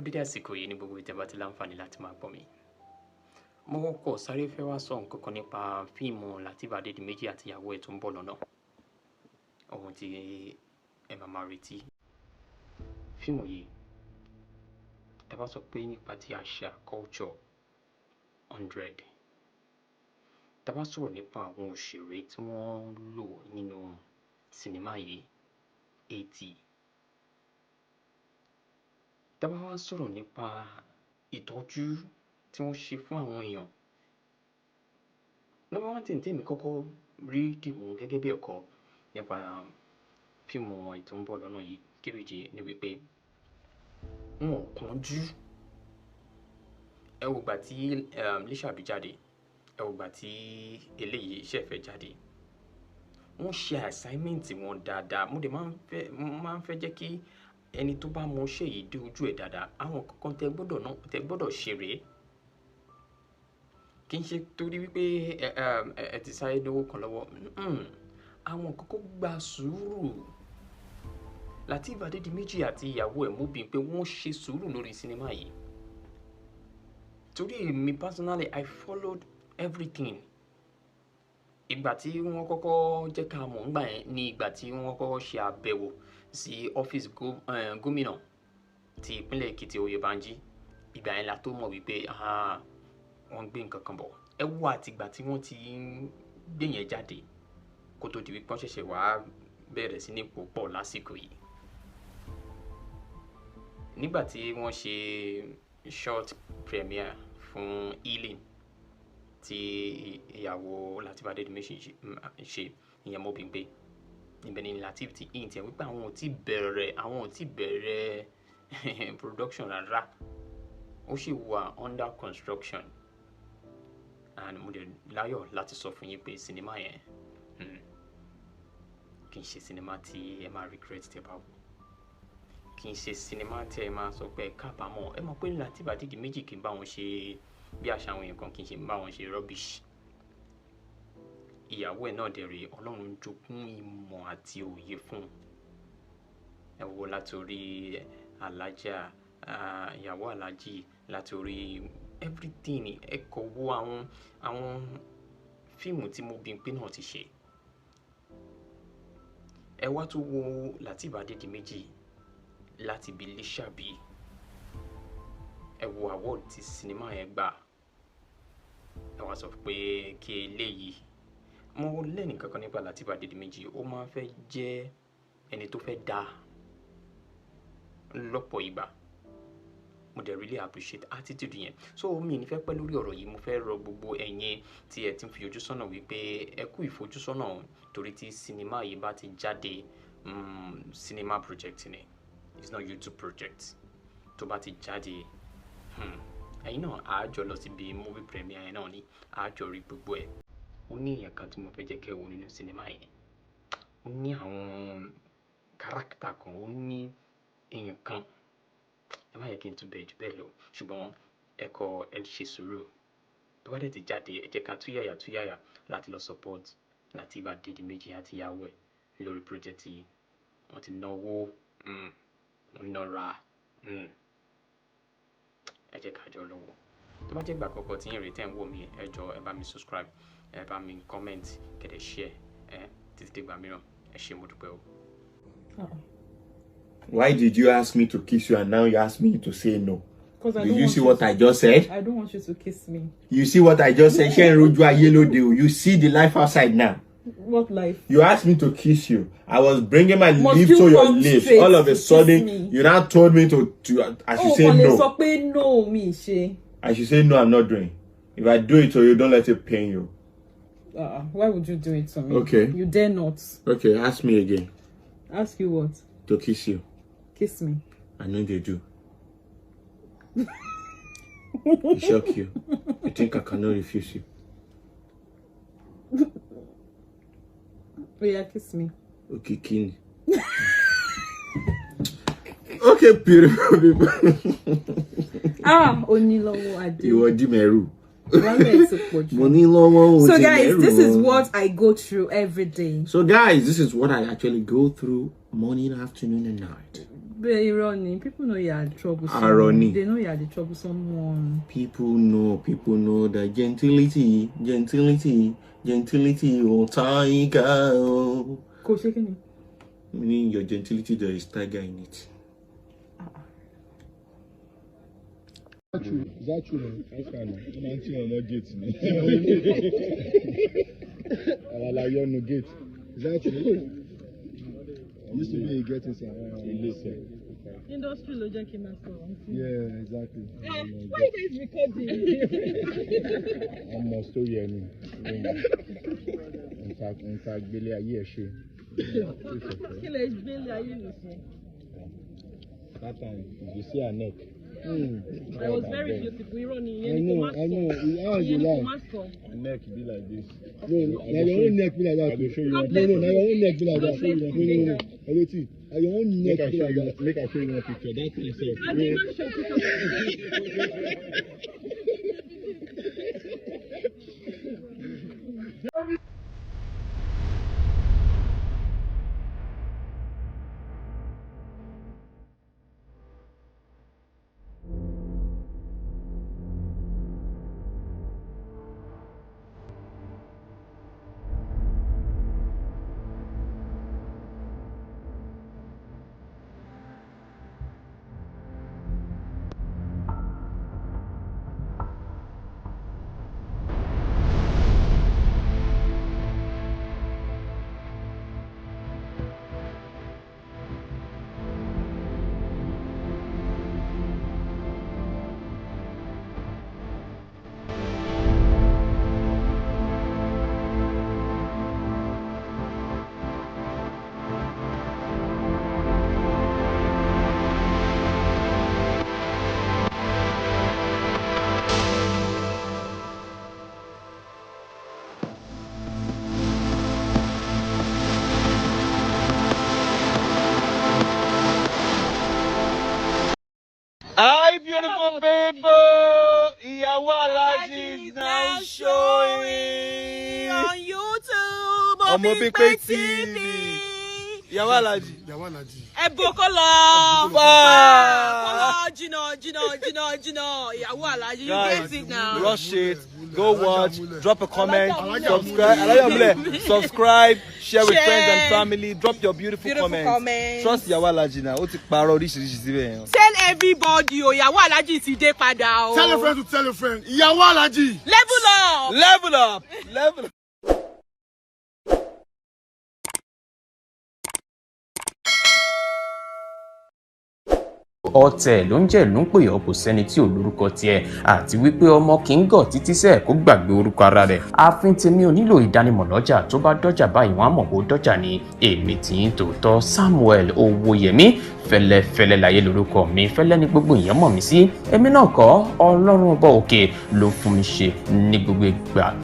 Kú dédé àsìkò yìí ní gbogbo ìtẹ́ tí láǹfààní láti máa gbọ́ mi. Mo kọ́kọ́ sáré fẹ́ wá sọ nǹkan kan nípa fíìmù Lateef Adédìméjì àti ìyàwó ẹ̀ tó ń bọ̀ lọ́nà. Ohun tí ẹ máa máa retí. Fíìmù yìí, tá bá sọ pé nípa ti àṣà, culture, 100. Tá bá sọ̀rọ̀ nípa àwọn òṣèré tí wọ́n lò nínú sinimá yìí, 80. Tá bá wá sọ̀rọ̀ nípa ìtọ́jú tí wọ́n ṣe fún àwọn èèyàn. Number one thing tí èmi kọ́kọ́ rí dìmú gẹ́gẹ́ bí ẹ̀kọ́ nípa fíìmù èyí tó ń bọ̀ lọ́nà yìí, Kéréje, ni wípé wọn ò kánjú. Ẹ wo ìgbà tí Lísàbí jáde, ẹ wo ìgbà tí eléyìí ṣẹ̀ fẹ́ jáde. Wọ́n ṣe assignment wọn dáadáa. Mo dẹ̀ máa ń fẹ́ jẹ́ kí ẹni tó bá mọ iṣẹ́ yìí dé ojú ẹ̀ dáadáa. Àwọn nǹkan kan tẹ gbọ́dọ̀ ṣe rèé. Kì í ṣe torí wípé ẹ ti sáré lówó kan lọ́wọ́. Àwọn nǹkan kan gba sùúrù. Lateef Adédìméjì àti ìyàwó ẹ̀ Mobimpe, wọ́n ṣe sùúrù lórí sinimá yìí. Torí èmi personally, I followed everything. Ìgbà tí wọ́n kọ́kọ́ jẹ́ ká mọ̀ ńgbà yẹn ní ìgbà tí wọ́n kọ́kọ́ ṣe àbẹ̀wò sí ọ́fíìsì gómìnà ti ìpínlẹ̀ Èkìtì, Oyèbánjí. Ìgbà yẹn la tó mọ̀ wípé wọ́n ń gbé nǹkan kan bọ̀. Ẹ wo àtìgbà tí wọ́n ti ń gbé yẹn jáde kó tó di wípé wọ́n ṣẹ̀ṣẹ̀ wá bẹ̀rẹ̀ sí ní pò pọ̀ lásìkò yìí. Nígbà tí wọ́n ṣe short premiere fún Healing tí ìyàwó Lateef Adédìméjì ṣe, ìyẹn Mobimpe, ibẹ̀ ni Lateef ti hint ẹ̀ wípé àwọn ò tí bẹ̀rẹ̀ production rárá, ó sì wà under construction. And mo dẹ̀ láyọ̀ láti sọ fún yín pé sinimá yẹn, kì í ṣe sinimá tí ẹ máa regret tí ẹ bá wò, kì í ṣe sinimá tí ẹ máa sọ pé ẹ kábàámọ̀. Ẹ mọ̀ pé Lateef Adédìméjì kì í bá wọn ṣe bí àṣà àwọn èèyàn kan, kì í ṣe bá wọn ṣe rubbish. Ìyàwó ẹ̀ náà dẹ̀ rèé, Ọlọ́run jogún ìmọ̀ àti òye fún un. Ẹ wo látòrí alájà, ìyàwó aláàjì, látòrí everything. Ẹ kò wo àwọn fíìmù tí Mobimpe náà ti ṣe, ẹ wá tó wo Lateef Adédìméjì láti ibi Lísàbí. Ẹ wo award tí sinimá yẹn gbà. Ẹ wá sọ pé kí eléyìí mo lẹ́nu kankan nípa Lateef Adédìméjì, ó máa ń fẹ́ jẹ́ ẹni tó fẹ́ dáa lọ́pọ̀ ìgbà. Mo dẹ̀ really appreciate attitude yẹn. So mi ní fẹ́ pẹ́ lórí ọ̀rọ̀ yìí. Mo fẹ́ rọ gbogbo ẹ̀yin tí ẹ ti ń fi ojú sọ́nà wípé ẹ kú ìfojúsọ́nà, torí tí sinimá yìí bá ti jáde, cinema project ni, it's not YouTube project, tó bá ti jáde, ẹ̀yin náà àá jọ lọ síbi movie premiere yẹn náà ni, àá jọ rí gbogbo ẹ̀. Ó ní èèyàn kan tí mo fẹ́ jẹ́ kẹ́ wo nínú sinimá yẹn. Ó ní àwọn character kan, ó ní èèyàn kan. Ẹ má yẹ kí n tún bẹ̀ jù bẹ́ẹ̀ lọ, ṣùgbọ́n ẹ kọ ẹ ṣe sùúrù. Tó bá dẹ̀ ti jáde, ẹ jẹ́ ká túyàyà túyàyà láti lọ support Lateef Adédìméjì àti ìyàwó ẹ̀ lórí project yìí. Wọ́n ti náwó, wọ́n nára. Ẹ jẹ́ ká jọ lọ wò. Tó bá jẹ́ ìgbà àkọ́kọ́ tí yín rèé tẹ́ ń wò mí, ẹ jọ̀ọ́, ẹ bá mi subscribe, ẹ bá mi comment, kẹ́ dẹ̀ share ẹ. Títí dìgbà mìíràn, ẹ ṣé, mo dúpẹ́ o. Why did you ask me to kiss you and now you ask me to say no? Because I Did don't you want see what to, I just said? I don't want you to kiss me. You see what I just said? Ṣé ń rojú ayé lóde o? You see the life outside now. What life? You asked me to kiss you. I was bringing my Must lips you to your come lips. straight All of a to kiss sudden, me? You now told me to I should Oh, say kàn lè no. sọ pé no, mi ṣe. I should say no, I'm not doing. If I do it to you, don't let it pain you. Why would you do it to me? Okay. You dare not. Okay, ask me again. Ask you what? To kiss you. Kiss me. I know they do. It shock you. You think I cannot refuse you? Oh yeah, kiss me. Okay, kini. Okay, beautiful people. Ah, Onilowo Ade. Ìwọ di mẹ́rù. Wàhálà ẹ̀ ti pọ̀ jù. Mo ní lọ́wọ́ o So ti guys, mẹ́rù this is o. what I go through every day. So guys, this is what I actually go through morning, afternoon, and night. Bẹ́ẹ̀ irọ́ ni, people know you are troublesome. Arọ ni. They know you are the troublesome one. People know that gentility, gentility, gentility, oh tiger. Oh. Kò ṣe kí ni? Meaning your gentility, there is tiger in it. Is that true? Man? That's kind of. Wọ́n máa ń tí wọn mọ́ gate ni. Àwa la yọnu gate. Is that true? Used to be a gate inside. Ilé-Ifẹ̀. Industry ló jẹ́ kí n máa sọ̀rọ̀. Yeah, exactly. Why you guys recording? Ọmọ story ẹ ni. Nta gbélé ayé ẹ ṣe. Kí lè gbélé ayé mi ṣe? That time, you see her neck. I was very beautiful. Irọ́ ni I ìyẹn ni kò know, má I sọ. know. How Ìyẹn you ni kò lie? má sọ. Her neck be like this. No, na your own neck be like that. I go show you one. No, no, na your own neck be like that. No, no, no. Hello, na your own neck be like that. Make I show you one picture. That thing sef. Adé má ṣe òkúta. Hi, beautiful people! Ìyàwó Alhaji is now showing on YouTube. Ọmọbímpé TV. Ìyàwó Alhaji. Ìyàwó Alhaji. Ẹ̀bùn kó lọ. Far. Kó lọ jìnnà jìnnà jìnnà jìnnà. Ìyàwó Alhaji, you get Guys, it now. rush it. Go watch. Drop a comment. Alhaja Subscribe. Múlẹ̀. Alhaja Múlẹ̀. Subscribe. Share with Share. friends and family. Drop your beautiful, Beautiful comments. comments. Trust Ìyàwó Alhaji now. Ó ti parọ́ oríṣiríṣi síbẹ̀ yẹn. Tell everybody o, Ìyàwó Alhaji ti dé padà o. Tell a friend to tell a friend. Ìyàwó Alhaji. Level up. Level up. Level up. Ọ̀tẹ̀ ló ń jẹ́ ló ń pè ọ́, kò sẹ́ni tí ò lórúkọ tiẹ̀, àti wípé ọmọ kì í gọ̀ títí sẹ́ẹ̀ kó gbàgbé orúkọ ara rẹ̀. Ààfin tèmi ò nílò ìdánimọ̀ lọ́jà, tó bá dọ́jà báyìí wọ́n á mọ̀ bó dọ́jà ni. Èmi tì í tòótọ́, Samuel Owóyẹmí Fẹ́lẹ́fẹ́lẹ́ láyé lórúkọ mi, fẹ́lẹ́ ní gbogbo èèyàn mọ̀ mí sí. Èmi náà kọ́, Ọlọ́run ọba òkè ló fún mi ṣe ní gbogbo ìgbà.